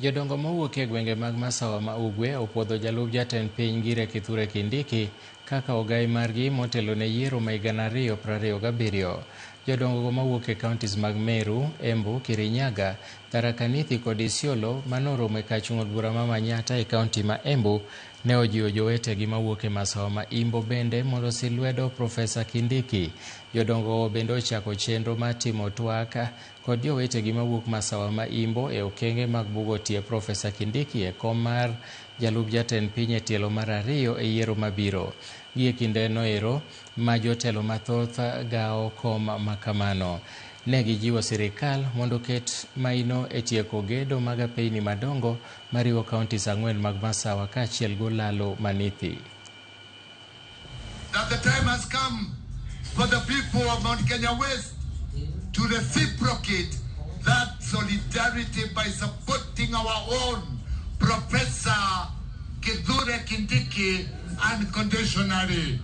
Jodongo mowuok e gwenge mag Masawa ma Ugwe opuodho jalup jatend piny Ngire Kithure Kindiki kaka ogai margi motelo ne yiero ma higa 2027. Jodongo go mawuok e counties mag Meru, Embu, Kirinyaga, Tharaka Nithi kod Isiolo manoromo e kar chung' od bura ma Manyatta e kaunti ma Embu ne ojiwo jowetegi mawuok e Masawa ma Imbo bende mondo osil lwedo Profesa Kindiki. Jodongo go bende ochako chenro mar timo twak kod jowetegi mawuok Masawa ma Imbo e okenge mag bugo tie Profesa Kindiki e kom mar jalup jatend piny e tielo mar ariyo e yiero mabiro. Gie kindeno ero ma jotelo mathoth gawo kom makamano. Ne gijiwo sirikal mondo oket maino e tieko gedo mag apeyni madongo mariwo counties ang'wen mag Masawa kaachiel gi Olalo Manithi. That the time has come for the people of Mount Kenya West to reciprocate that solidarity by supporting our own Professor Kithure Kindiki unconditionally.